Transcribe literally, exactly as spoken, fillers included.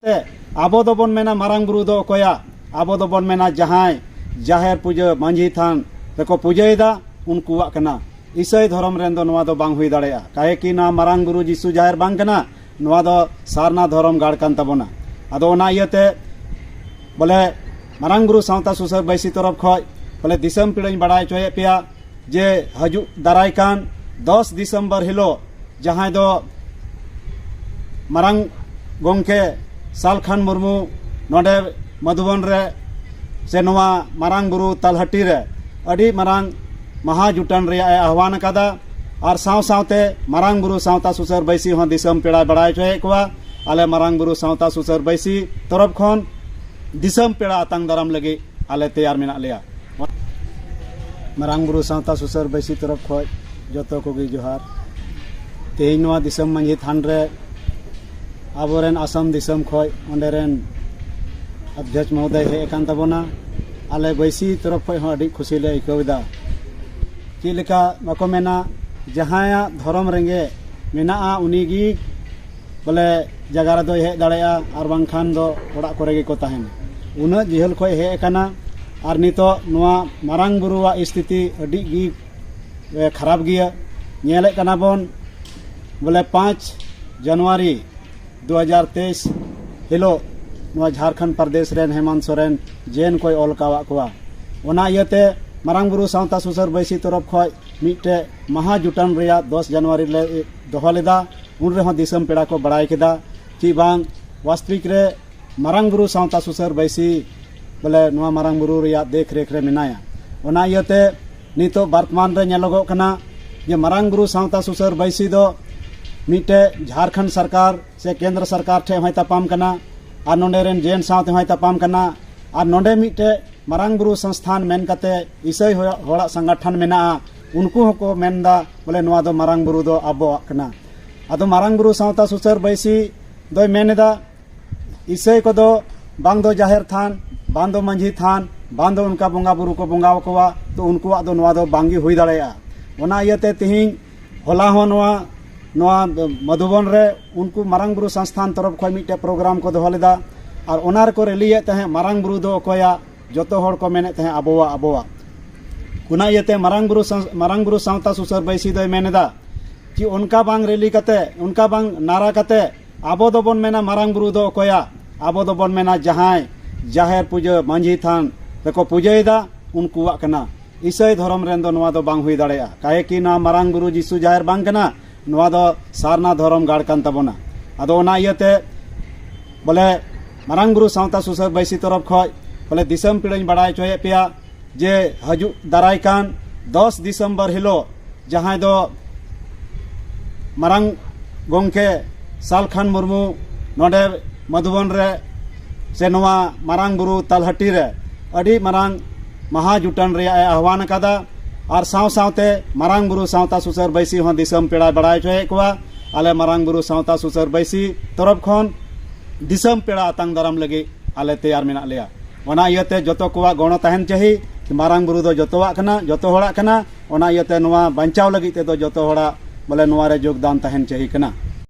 ᱛᱮ ᱟᱵᱚ ᱫᱚᱵᱚᱱ ᱢᱮᱱᱟ ᱢᱟᱨᱟᱝ ᱵᱩᱨᱩ ᱫᱚ ᱚᱠᱚᱭᱟᱜ? ᱟᱵᱚ ᱫᱚᱵᱚᱱ ᱢᱮᱱᱟ ᱡᱟᱦᱟᱸᱭ ᱡᱟᱦᱮᱨ ᱯᱩᱡᱟᱹ ᱢᱟᱹᱡᱷᱤ ᱛᱷᱟᱱ ᱨᱮᱠᱚ ᱯᱩᱡᱟᱹᱭᱮᱫᱟ, ᱩᱱᱠᱩᱣᱟᱜ ᱠᱟᱱᱟ᱾ ᱤᱥᱟᱹᱭ ᱫᱷᱚᱨᱚᱢ ᱨᱮᱱ ᱫᱚ ᱱᱚᱣᱟ ᱫᱚ ᱵᱟᱝ ᱦᱩᱭ ᱫᱟᱲᱮᱭᱟᱜᱼᱟ, ᱠᱟᱦᱮ ᱠᱤ ᱱᱚᱣᱟ ᱢᱟᱨᱟᱝ ᱵᱩᱨᱩ ᱡᱤᱥᱩ ᱡᱟᱦᱮᱨ ᱵᱟᱝ ᱠᱟᱱᱟ, ᱱᱚᱣᱟ ᱫᱚ ᱥᱟᱨᱱᱟ ᱫᱷᱚᱨᱚᱢ ᱜᱟᱲ ᱠᱟᱱ ᱛᱟᱵᱚᱱᱟ᱾ ᱟᱫᱚ ᱚᱱᱟ ᱤᱭᱟᱹᱛᱮ ᱵᱚᱞᱮ ᱢᱟᱨᱟᱝ ᱵᱩᱨᱩ ᱥᱟᱶᱛᱟ ᱥᱩᱥᱟᱹᱨ ᱵᱟᱹᱭᱥᱤ ᱛᱚᱨᱚᱯ ᱠᱷᱚᱡ ᱵᱚᱞᱮ ᱫᱤᱥᱚᱢ ᱯᱮᱲᱟᱧ ᱵᱟᱲᱟᱭ ᱦᱚᱪᱚᱭᱮᱫ ᱯᱮᱭᱟ ᱡᱮ ᱦᱤᱡᱩᱜ ᱫᱟᱨᱟᱭ ᱠᱟᱱ ᱫᱚᱥ ᱰᱤᱥᱮᱢᱵᱚᱨ ᱦᱤᱞᱳᱜ ᱡᱟᱦᱟᱸᱭ ᱫᱚ ᱢᱟᱨᱟᱝ ᱜᱚᱢᱠᱮ ᱥᱟᱞᱠᱷᱟᱱ ᱢᱩᱨᱢᱩ ᱱᱚᱰᱮ ᱢᱟᱫᱷᱩᱵᱚᱱ ᱨᱮ ᱥᱮ ᱱᱚᱣᱟ ᱢᱟᱨᱟᱝ ᱵᱩᱨᱩ ᱛᱟᱞᱦᱟᱴᱤ ᱨᱮ ᱟᱹᱰᱤ ᱢᱟᱨᱟᱝ ᱢᱟᱦᱟ ᱡᱩᱴᱟᱱ ᱨᱮᱭᱟᱜ ᱮ ᱟᱦᱣᱟᱱ ᱟᱠᱟᱫᱟ᱾ ᱟᱨ ᱥᱟᱶ ᱥᱟᱶᱛᱮ ᱢᱟᱨᱟᱝ ᱵᱩᱨᱩ ᱥᱟᱶᱛᱟ ᱥᱩᱥᱟᱹᱨ ᱵᱟᱹᱭᱥᱤ ᱦᱚᱸ ᱫᱤᱥᱚᱢ ᱯᱮᱲᱟᱭ ᱵᱟᱲᱟᱭ ᱦᱚᱪᱚᱭᱮᱫ ᱠᱚᱣᱟ᱾ ᱟᱞᱮ ᱢᱟᱨᱟᱝ ᱵᱩᱨᱩ ᱥᱟᱶᱛᱟ ᱥᱩᱥᱟᱹᱨ ᱵᱟᱹᱭᱥᱤ ᱛᱚᱨᱚᱯ ᱠᱷᱚᱱ ᱫᱤᱥᱚᱢ ᱯᱮᱲᱟ ᱟᱛᱟᱝ ᱫᱟᱨᱟᱢ ᱞᱟᱹᱜᱤᱫ ᱟᱞᱮ ᱛᱮᱭᱟᱨ ᱢᱮᱱᱟᱜ ᱞᱮᱭᱟ᱾ ᱢᱟᱨᱟᱝ ᱵᱩᱨᱩ ᱥᱟᱶᱛᱟ ᱥᱩᱥᱟᱹᱨ ᱵᱟᱹᱭᱥᱤ ᱛᱚᱨᱚᱯ ᱠᱷᱚᱱ ᱡᱚᱛᱚ ᱠᱚᱜᱮ ᱡᱚᱦᱟᱨ᱾ ᱛᱮᱦᱮᱧ ᱱᱚᱣᱟ ᱫᱤᱥᱚᱢ ᱢᱟᱹᱡᱷᱤ ᱛᱷᱟᱱ ᱨᱮ ᱟᱵᱚᱨᱮᱱ ᱟᱥᱟᱢ ᱫᱤᱥᱚᱢ ᱠᱷᱚᱱ ᱚᱸᱰᱮ ᱨᱮᱱ ᱚᱫᱽᱫᱷᱚᱠᱥ ᱢᱚᱦᱳᱫᱚᱭ ᱦᱮᱡ ᱟᱠᱟᱱ ᱛᱟᱵᱚᱱᱟ᱾ ᱟᱞᱮ ᱵᱟᱹᱭᱥᱤ ᱛᱚᱨᱚᱯ ᱠᱷᱚᱱ ᱦᱚᱸ ᱟᱹᱰᱤ ᱠᱷᱩᱥᱤ ᱞᱮ ᱟᱹᱭᱠᱟᱹᱣ ᱮᱫᱟ᱾ ᱪᱮᱫ ᱞᱮᱠᱟ ᱵᱟᱠᱚ ᱢᱮᱱᱟ, ᱡᱟᱦᱟᱸᱭᱟᱜ ᱫᱷᱚᱨᱚᱢ ᱨᱮᱸᱜᱮᱡ ᱢᱮᱱᱟᱜᱼᱟ ᱩᱱᱤᱜᱮ ᱵᱚᱞᱮ ᱡᱟᱭᱜᱟ ᱨᱮᱫᱚᱭ ᱦᱮᱡ ᱫᱟᱲᱮᱭᱟᱜᱼᱟ, ᱟᱨ ᱵᱟᱝᱠᱷᱟᱱ ᱫᱚ ᱚᱲᱟᱜ ᱠᱚᱨᱮ ᱜᱮᱠᱚ ᱛᱟᱦᱮᱱᱟ᱾ ᱩᱱᱟᱹᱜ ᱡᱷᱟᱹᱞ ᱠᱷᱚᱱ ᱦᱮᱡ ᱟᱠᱟᱱᱟ᱾ ᱟᱨ ᱱᱤᱛᱚᱜ ᱱᱚᱣᱟ ᱢᱟᱨᱟᱝ ᱵᱩᱨᱩᱣᱟᱜ ᱥᱛᱷᱤᱛᱤ ᱟᱹᱰᱤ ᱜᱮ ᱮ, ᱠᱷᱟᱨᱟᱯ ᱜᱮᱭᱟ᱾ ᱧᱮᱞᱮᱫ ᱠᱟᱱᱟ ᱵᱚᱱ ᱵᱚᱞᱮ ᱯᱟᱸᱪ ᱡᱟᱱᱩᱣᱟᱨᱤ ᱫᱩ ᱦᱟᱡᱟᱨ ᱛᱮᱭᱤᱥ ᱦᱤᱞᱳᱜ ᱱᱚᱣᱟ ᱡᱷᱟᱲᱠᱷᱚᱸᱰ ᱯᱨᱚᱫᱮᱥ ᱨᱮᱱ ᱦᱮᱢᱟᱱᱛ ᱥᱚᱨᱮᱱ ᱡᱮᱱ ᱠᱚᱭ ᱚᱞ ᱠᱟᱣᱟᱫ ᱠᱚᱣᱟ᱾ ᱚᱱᱟ ᱤᱭᱟᱹᱛᱮ ᱢᱟᱨᱟᱝ ᱵᱩᱨᱩ ᱥᱟᱶᱛᱟ ᱥᱩᱥᱟᱹᱨ ᱵᱟᱹᱭᱥᱤ ᱛᱚᱨᱚᱯ ᱠᱷᱚᱱ ᱢᱤᱫᱴᱮᱡ ᱢᱟᱦᱟ ᱡᱩᱴᱟᱱ ᱨᱮᱭᱟᱜ ᱫᱚᱥ ᱡᱟᱱᱩᱣᱟᱨᱤ ᱞᱮ ᱫᱚᱦᱚ ᱞᱮᱫᱟ᱾ ᱩᱱ ᱨᱮᱦᱚᱸ ᱫᱤᱥᱚᱢ ᱯᱮᱲᱟ ᱠᱚ ᱵᱟᱲᱟᱭ ᱠᱮᱫᱟ ᱪᱮ ᱵᱟᱝ ᱵᱟᱥᱛᱚᱵᱤᱠ ᱨᱮ ᱢᱟᱨᱟᱝ ᱵᱩᱨᱩ ᱥᱟᱶᱛᱟ ᱥᱩᱥᱟᱹᱨ ᱵᱟᱹᱭᱥᱤ ᱵᱚᱞᱮ ᱱᱚᱣᱟ ᱢᱟᱨᱟᱝ ᱵᱩᱨᱩ ᱨᱮᱭᱟᱜ ᱫᱮᱠᱷ ᱨᱮᱠᱷ ᱨᱮ ᱢᱮᱱᱟᱭᱟ᱾ ᱚᱱᱟ ᱤᱭᱟᱹᱛᱮ ᱱᱤᱛᱚᱜ ᱵᱚᱨᱛᱚᱢᱟᱱ ᱨᱮ ᱧᱮᱞᱚᱜᱚᱜ ᱠᱟᱱᱟ ᱡᱮ ᱢᱟᱨᱟᱝ ᱵᱩᱨᱩ ᱥᱟᱶᱛᱟ ᱥᱩᱥᱟᱹᱨ ᱵᱟᱹᱭᱥᱤ ᱫᱚ ᱢᱤᱫᱴᱮᱡ ᱡᱷᱟᱲᱠᱷᱚᱸᱰ ᱥᱚᱨᱠᱟᱨ ᱥᱮ ᱠᱮᱱᱫᱨᱚ ᱥᱚᱨᱠᱟᱨ ᱴᱷᱮᱱ ᱦᱚᱸᱭ ᱛᱟᱯᱟᱢ ᱠᱟᱱᱟ, ᱟᱨ ᱱᱚᱰᱮ ᱨᱮᱱ ᱡᱮᱱ ᱥᱟᱶᱛᱮ ᱦᱚᱸᱭ ᱛᱟᱯᱟᱢ ᱠᱟᱱᱟ, ᱟᱨ ᱱᱚᱰᱮ ᱢᱤᱫᱴᱮᱡ ᱢᱟᱨᱟᱝ ᱵᱩᱨᱩ ᱥᱚᱝᱥᱛᱷᱟᱱ ᱢᱮᱱ ᱠᱟᱛᱮ ᱤᱥᱟᱹᱭ ᱦᱚᱲ-, ᱦᱚᱲᱟᱜ ᱥᱚᱝᱜᱚᱴᱷᱚᱱ ᱢᱮᱱᱟᱜᱼᱟ, ᱩᱱᱠᱩ ᱦᱚᱸᱠᱚ ᱢᱮᱱᱫᱟ ᱵᱚᱞᱮ ᱱᱚᱣᱟ ᱫᱚ ᱢᱟᱨᱟᱝ ᱵᱩᱨᱩ ᱫᱚ ᱟᱵᱚᱣᱟᱜ ᱠᱟᱱᱟ᱾ ᱟᱫᱚ ᱢᱟᱨᱟᱝ ᱵᱩᱨᱩ ᱥᱟᱶᱛᱟ ᱥᱩᱥᱟᱹᱨ ᱵᱟᱹᱭᱥᱤ ᱫᱚᱭ ᱢᱮᱱ ᱮᱫᱟ, ᱤᱥᱟᱹᱭ ᱠᱚᱫᱚ ᱵᱟᱝ ᱫᱚ ᱡᱟᱦᱮᱨ ᱛᱷᱟᱱ, ᱵᱟᱝ ᱫᱚ ᱢᱟᱹᱡᱷᱤ ᱛᱷᱟᱱ, ᱵᱟᱝ ᱫᱚ ᱚᱱᱠᱟ ᱵᱚᱸᱜᱟ ᱵᱩᱨᱩ ᱠᱚ ᱵᱚᱸᱜᱟ ᱟᱠᱚᱣᱟ, ᱛᱚ ᱩᱱᱠᱩᱣᱟᱜ ᱫᱚ ᱱᱚᱣᱟ ᱫᱚ ᱵᱟᱝᱜᱮ ᱦᱩᱭ ᱫᱟᱲᱮᱭᱟᱜᱼᱟ᱾ ᱚᱱᱟ ᱤᱭᱟᱹᱛᱮ ᱛᱮᱦᱮᱧ ᱦᱚᱞᱟ ᱦᱚᱸ ᱱᱚᱣᱟ ᱱᱚᱣᱟ ᱢᱚᱫᱷᱩᱵᱚᱱ ᱨᱮ ᱩᱱᱠᱩ ᱢᱟᱨᱟᱝ ᱵᱩᱨᱩ ᱥᱚᱝᱥᱛᱷᱟᱱ ᱛᱚᱨᱚᱯ ᱠᱷᱚᱱ ᱢᱤᱫᱴᱮᱡ ᱯᱨᱳᱜᱨᱟᱢ ᱠᱚ ᱫᱚᱦᱚ ᱞᱮᱫᱟ᱾ ᱟᱨ ᱚᱱᱟ ᱨᱮᱠᱚ ᱨᱮᱞᱤᱭᱮᱫ ᱛᱟᱦᱮᱸᱫ, "ᱢᱟᱨᱟᱝ ᱵᱩᱨᱩ ᱫᱚ ᱚᱠᱚᱭᱟᱜ?" ᱡᱚᱛᱚ ᱦᱚᱲ ᱠᱚ ᱢᱮᱱᱮᱫ ᱛᱟᱦᱮᱸᱫ, "ᱟᱵᱚᱣᱟᱜ, ᱟᱵᱚᱣᱟᱜ᱾" ᱚᱱᱟ ᱤᱭᱟᱹᱛᱮ ᱢᱟᱨᱟᱝ ᱵᱩᱨᱩ ᱥᱟᱶ-, ᱢᱟᱨᱟᱝ ᱵᱩᱨᱩ ᱥᱟᱶᱛᱟ ᱥᱩᱥᱟᱹᱨ ᱵᱟᱹᱭᱥᱤ ᱫᱚᱭ ᱢᱮᱱ ᱮᱫᱟ ᱠᱤ ᱚᱱᱠᱟ ᱵᱟᱝ ᱨᱮᱞᱤ ᱠᱟᱛᱮ, ᱚᱱᱠᱟ ᱵᱟᱝ ᱱᱟᱨᱟ ᱠᱟᱛᱮ ᱟᱵᱚ ᱫᱚᱵᱚᱱ ᱢᱮᱱᱟ, "ᱢᱟᱨᱟᱝ ᱵᱩᱨᱩ ᱫᱚ ᱚᱠᱚᱭᱟᱜ?" ᱟᱵᱚ ᱫᱚᱵᱚᱱ ᱢᱮᱱᱟ, ᱡᱟᱦᱟᱸᱭ ᱡᱟᱦᱮᱨ ᱯᱩᱡᱟᱹ, ᱢᱟᱹᱡᱷᱤ ᱛᱷᱟᱱ ᱨᱮᱠᱚ ᱯᱩᱡᱟᱹᱭᱮᱫᱟ, ᱩᱱᱠᱩᱣᱟᱜ ᱠᱟᱱᱟ᱾ ᱤᱥᱟᱹᱭ ᱫᱷᱚᱨᱚᱢ ᱨᱮᱱ ᱫᱚ ᱱᱚᱣᱟ ᱫᱚ ᱵᱟᱝ ᱦᱩᱭ ᱫᱟᱲᱮᱭᱟᱜᱼᱟ, ᱠᱟᱦᱮ ᱠᱤ ᱱᱚᱣᱟ ᱢᱟᱨᱟᱝ ᱵᱩᱨᱩ ᱡᱤᱥᱩ ᱡᱟᱦᱮᱨ ᱵᱟᱝ ᱠᱟᱱᱟ, ᱱᱚᱣᱟ ᱫᱚ ᱥᱟᱨᱱᱟ ᱫᱷᱚᱨᱚᱢ ᱜᱟᱲ ᱠᱟᱱ ᱛᱟᱵᱚᱱᱟ᱾ ᱟᱫᱚ ᱚᱱᱟ ᱤᱭᱟᱹᱛᱮ ᱵᱚᱞᱮ ᱢᱟᱨᱟᱝ ᱵᱩᱨᱩ ᱥᱟᱶᱛᱟ ᱥᱩᱥᱟᱹᱨ ᱵᱟᱹᱭᱥᱤ ᱛᱚᱨᱚᱯ ᱠᱷᱚᱡ ᱵᱚᱞᱮ ᱫᱤᱥᱚᱢ ᱯᱮᱲᱟᱧ ᱵᱟᱲᱟᱭ ᱦᱚᱪᱚᱭᱮᱫ ᱯᱮᱭᱟ ᱡᱮ ᱦᱤᱡᱩᱜ ᱫᱟᱨᱟᱭ ᱠᱟᱱ ᱫᱚᱥ ᱰᱤᱥᱮᱢᱵᱚᱨ ᱦᱤᱞᱳᱜ, ᱡᱟᱦᱟᱸᱭ ᱫᱚ ᱢᱟᱨᱟᱝ ᱜᱚᱢᱠᱮ ᱥᱟᱞᱠᱷᱟᱱ ᱢᱩᱨᱢᱩ ᱱᱚᱰᱮ ᱢᱚᱫᱷᱩᱵᱚᱱ ᱨᱮ ᱥᱮ ᱱᱚᱣᱟ ᱢᱟᱨᱟᱝ ᱵᱩᱨᱩ ᱛᱟᱞᱦᱟᱴᱤ ᱨᱮ ᱟᱹᱰᱤ ᱢᱟᱨᱟᱝ ᱢᱟᱦᱟ ᱡᱩᱴᱟᱹᱱ ᱨᱮᱭᱟᱜ ᱮ ᱟᱦᱣᱟᱱ ᱟᱠᱟᱫᱟ᱾ ᱟᱨ ᱥᱟᱶ ᱥᱟᱶᱛᱮ ᱢᱟᱨᱟᱝ ᱵᱩᱨᱩ ᱥᱟᱶᱛᱟ ᱥᱩᱥᱟᱹᱨ ᱵᱟᱹᱭᱥᱤ ᱦᱚᱸ ᱫᱤᱥᱚᱢ ᱯᱮᱲᱟᱭ ᱵᱟᱲᱟᱭ ᱦᱚᱪᱚᱭᱮᱫ ᱠᱚᱣᱟ, ᱟᱞᱮ ᱢᱟᱨᱟᱝ ᱵᱩᱨᱩ ᱥᱟᱶᱛᱟ ᱥᱩᱥᱟᱹᱨ ᱵᱟᱹᱭᱥᱤ ᱛᱚᱨᱚᱯ ᱠᱷᱚᱱ ᱫᱤᱥᱚᱢ ᱯᱮᱲᱟ ᱟᱛᱟᱝ ᱫᱟᱨᱟᱢ ᱞᱟᱹᱜᱤᱫ ᱟᱞᱮ ᱛᱮᱭᱟᱨ ᱢᱮᱱᱟᱜ ᱞᱮᱭᱟ᱾ ᱚᱱᱟ ᱤᱭᱟᱹᱛᱮ ᱡᱚᱛᱚ ᱠᱚᱣᱟᱜ ᱜᱚᱲᱚ ᱛᱟᱦᱮᱱ ᱪᱟᱹᱦᱤ᱾ ᱢᱟᱨᱟᱝ ᱵᱩᱨᱩ ᱫᱚ ᱡᱚᱛᱚᱣᱟᱜ ᱠᱟᱱᱟ, ᱡᱚᱛᱚ ᱦᱚᱲᱟᱜ ᱠᱟᱱᱟ᱾ ᱚᱱᱟ ᱤᱭᱟᱹᱛᱮ ᱱᱚᱣᱟ ᱵᱟᱧᱪᱟᱣ ᱞᱟᱹᱜᱤᱫ ᱛᱮᱫᱚ ᱡᱚᱛᱚ ᱦᱚᱲᱟᱜ ᱵᱚᱞᱮ ᱱᱚᱣᱟ ᱨᱮ ᱡᱳᱜᱽᱫᱟᱱ ᱛᱟᱦᱮᱱ ᱪᱟᱹᱦᱤ ᱠᱟᱱᱟ᱾